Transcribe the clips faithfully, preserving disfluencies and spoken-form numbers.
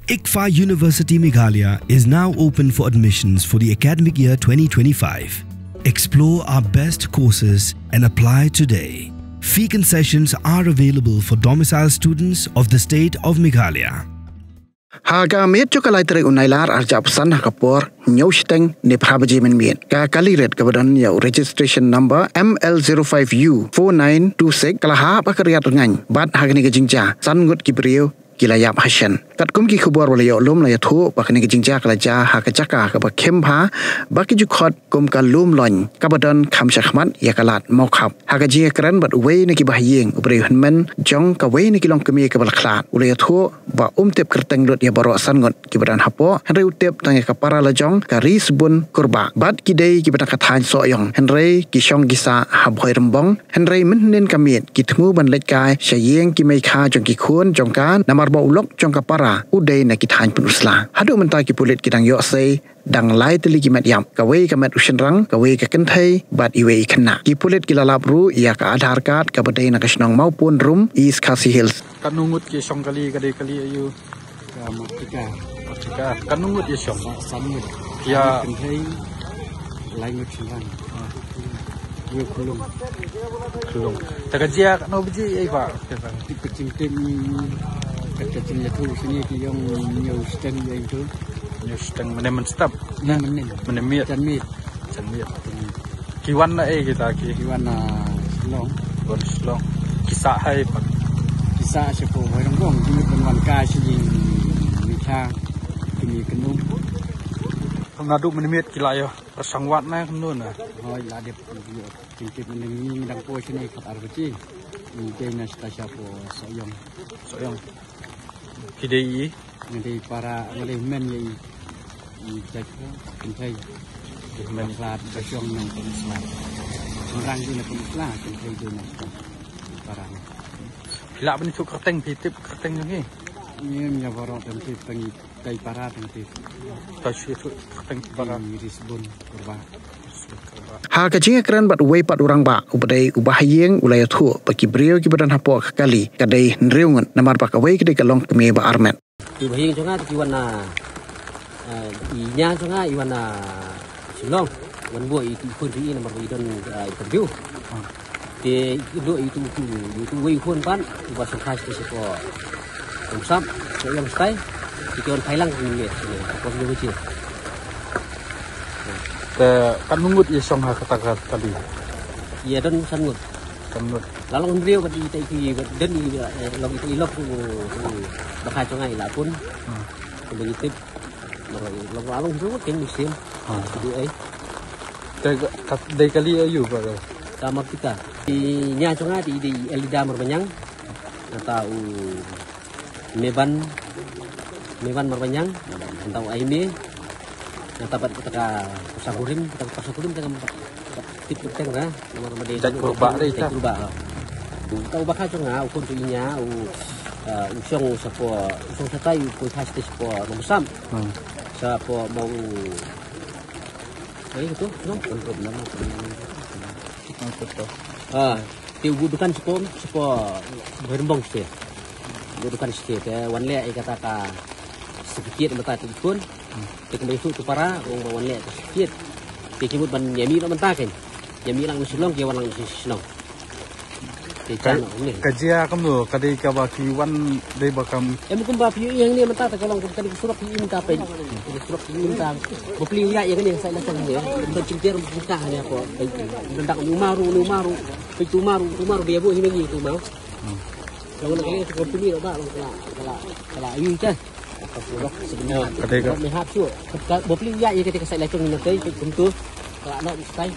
ICFAI University Meghalaya is now open for admissions for the academic year twenty twenty-five. Explore our best courses and apply today. Fee concessions are available for domicile students of the state of Meghalaya. Ha ka miet jong ka lai tarik u Nailar arhajar arphew san ha ka por hynñiew shiteng ne phra baje mynmiet, ka kali rit kaba don ïa u registration number M L zero five U four nine two six ka la hap ha ka riat rngaiñ bad ha kane ka jingjia san ngut ki briew ki la ïap ha shen. Katkum ki khubor ba la ïoh lum la ïathuh ba kane ka jingjia ka la jia ha ka jaka kaba khim bha ba ki ju khot kum ka Lumloiñ kaba don kham shakhmat ïa ka lad Mawkhap. Ha ka jingïakren bad uwei na ki bahaïing, u briew hynmen jong kawei na ki longkmie kaba la khlad, u la ïathuh ba um tip kyrteng lut ïa baroh san ngut kiba don hapoh, hynrei u tip tang ïa ka para la jong ka Risbun Kurbah bad ki dei kiba na ka thaiñ Sohiong, hynrei ki shong ki sah ha Bhoirymbong. Hynrei mynhynnin ka miet ki thmu ban leit kai sha ïing ki meikha jong ki khun jong ka, namar ba u lok jong ka para u dei na ki thaiñ Pynursla. Haduh mynta ki pulit ki dang ïoh sei dang lai tylli ki met ïap, kawei ka met u shynrang, kawei ka kynthei bad iwei i khynnah. Ki pulit ki la lap ruh ïa ka Aadhaar card kaba dei na ka shnong Mawpun Rum, East Khasi Hills. Katno ngut ki shong kali, ka dei kali aïu? Ka Martika. Martika. Katno ngut ki shong? Sa-, san ngut. Ïa. Kynthei, lai ngut shynrang. Ïa, khyllung. Khyllung. Te ka jia katno baje ei ba? Te ba. Tip ka jingtip, kat ka jingïathuh shane ki ong hynñiew shiteng ïa ito. Hynñiew shiteng mynne mynstep. Na mynne. Mynne miet. Jan miet. Jan miet. Ki wan na ei kita ki? Ki wan na Shillong. Wan Shillong. Ki sah ha ei pat? Ki sah shapoh Bhoirymbong. Ki mut ban wan kai sha ïing meikha. Ki mih kynum. Naduh mynne miet ki la ïoh pyrshang wad na kumno na? Hooid, la dep. Jingtip mynne ngi dang poi shane khatar baje. Ngi dei na sha, shapoh Sohiong. Sohiong. Ki dei i? Ngi dei para, ngi dei men ïa i. I jait ko, kynthei. Dei men. Khlad ba shong na Pynursla. Shynrang dei na Pynursla, kynthei dei na para. Phi lah ban ïathuh kyrteng, phi tip kyrteng jong ngi? Ngim ïa baroh tang tip tang i. Tei para tang tip. Tei shi tu teng para. Di Risbun Kurbah. Ha ka jingïakren bad uwei pat u rangbah, uba dei u bahaïing, u la ïathuh ba ki briew kiba don hapoh ka kali ka dei hynriew ngut, namar ba kawei ka dei ka longkmie ba armet. Ki bahaïing jong nga ki wan na, eh, i ñia jong nga i wan na Shillong. Wan buh i tu i khun tu i namar ba i don, eh, interview. Te i dei i tu, tu, i tu wei khun pat, uba shong kha shatei shapoh Umsap, shapoh Ïong shatai, i te wan phai lang mynmiet, shapoh Ïong Baje. Te katno ngut ïa shong ha kata ka kali? Ïa don san ngut. San ngut. La long hynriew bad i te i, bad don i, eh, long i te i lok u, u bakha jong nga i la pun. Hmm. Kumba ngi tip. Long, long, long hynriew ngut keiñ mynsiem. Ah. Ki dei ei. Te ka, ka, dei kali aïu ba ka? Ka Martika. I ñia jong nga te i dei Elida Marbaniang. Nangta u Meban, Meban Marbaniang. Nangta u Aime. Nangta bad kata ka Pasar Kurim, kata ka Pasar Kurim, kata ka Tip kyrteng ra, namar ba dei jait Kurbah dei jait ta. Kurbah, ah. Uta u bakha jong nga, u khun tu i ñia, u, ah, u shong shapoh, u shong shatai, u poi kha shatei shapoh Nongpynsam. Hmm. Shapoh ma u, ai, kito, no? Nongpynsam. Ah, te u buh dukan shapoh, shapoh Bhoirymbong shatei. U buh dukan shatei, te wan leh ïa kata ka certificate mynta te i khun. Te kumba ïathuh tu para, ong ba wan leh ka certificate. Te ki mut ban ïa mih noh mynta keiñ. Ïa mih lang na Shillong, ki wan lang na Shillong. Te ka, ka jia kumno, ka dei kaba ki wan dei ba kam. Em kumba phi ïohi hangne mynta te ka long ka dei ka surok phi ïohi mynta peit. Ka surok phi ïohi mynta. Ba plie ïa ïa kane ka sait la shong hangne. Mynta jingter mynta hangne ko. Peit. Mynta ka umar, umar. Peit tu umar, umar ba ïa buh hi ma ngi tu umar. Long na ka liang ka company ro ba long ka la, ka la, ka la ïohi te. Ka dei ka. Ka, ka, ba plie ïa ïa kata ka sait la shong na tei, kumtu. Ka la noh stai.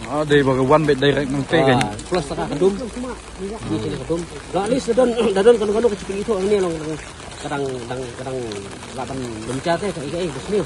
Ah, dei ba ka wan beit direct na tei kan. Ah, plus ka dum. Ni sini ka dum. La lis da don, da don kano kano ka chicken ito ang ni long, long. Kadang, dang, kadang la ban dum cha te, ka ikai, bus ni.